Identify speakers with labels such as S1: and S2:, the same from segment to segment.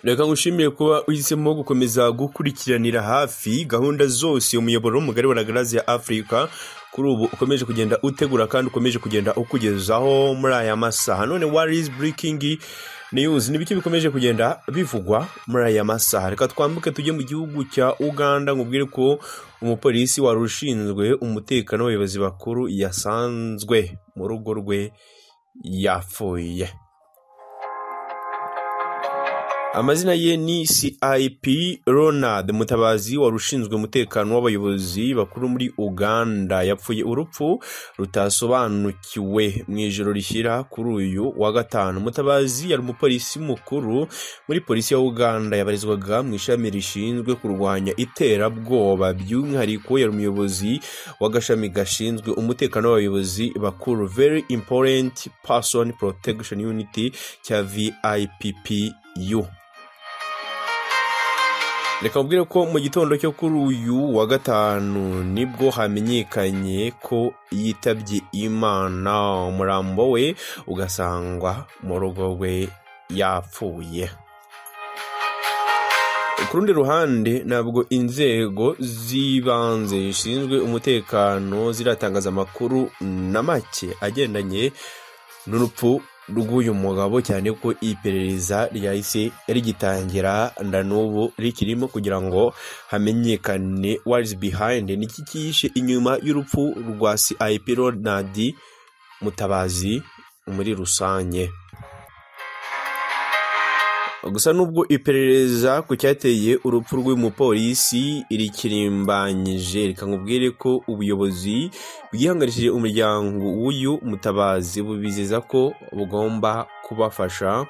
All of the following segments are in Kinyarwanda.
S1: Reka ngushimire kuba uhisemo gukomeza gukurikiranira hafi gahunda zose umuyoboro mugari wa Lagrazia Africa kuri ubu ukomeje kugenda utegura kandi ukomeje kugenda ukugezaho muri aya masaha. None what is breaking news? Ni biki bikomeje kugenda bivugwa muri aya masaha? Reka twambuke tujye mu gihugu cya Uganda, nkubwire ko umupolisi wari ushinzwe umutekano w'abayobozi bakuru yasanzwe mu rugo rwe yapfuye. Amazina ye ni CIP Ronald Mutabazi wari ushinzwe umutekano w'abayobozi bakuru muri Uganda. Yapfuye urupfu rutasobanukiwe mu ijoro rishyira kuri uyu wa gatanu. Mutabazi yari umupolisi mukuru muri polisi ya Uganda, yabarizwaga mu ishami rishinzwe kurwanya iterabwoba. By'umwihariko yari umuyobozi w'agashami gashinzwe umutekano w'abayobozi bakuru, Very Important Person Protection Unit cya VIPPU. Reka mubwire ko mu gitondo cyo kuri uyu wa gatanu nibwo hamenyekanye ko yitabye Imana, umurambo we ugasangwa mu rugo rwe yapfuye. Ku rundi ruhande, ntabwo inzego z'ibanze zishinzwe umutekano ziratangaza amakuru na make agendanye n'urupfu rw'uyu mugabo, cyane ko iperereza ryahise rigitangira na n'ubu rikirimo kugira ngo hamenyekane what is behind, ni iki cyihishe inyuma y'urupfu rwa CIP Ronald Mutabazi muri rusange. Gusa nubwo iperereza ku cyateye urupfu rw'uyu mupolisi rikirimbanyije, reka nkubwire ko ubuyobozi bwihanganishije umuryango w'uyu Mutabazi, bubizeza ko bugomba kubafasha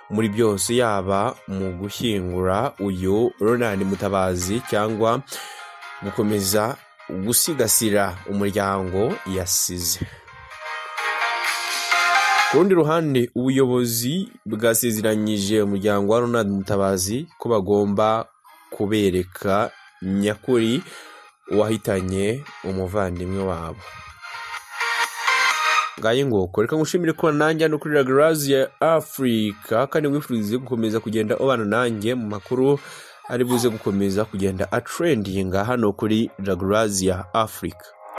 S1: muri byose, yaba mu gushyingura uyu Ronald Mutabazi cyangwa gukomeza gusigasira umuryango yasize. Ku rundi ruhande, ubuyobozi bwasezeranyije umuryango wa Ronald Mutabazi ko bagomba kubereka nyakuri uwahitanye umuvandimwe wabo. Ngaye nguko, reka ngushimire kuba nanjye hano kuri Lagrazia Africa, kandi nkwifurize gukomeza kugenda ubana nanjye mu makuru ari buze gukomeza kugenda atrendinga hano kuri Lagrazia Africa.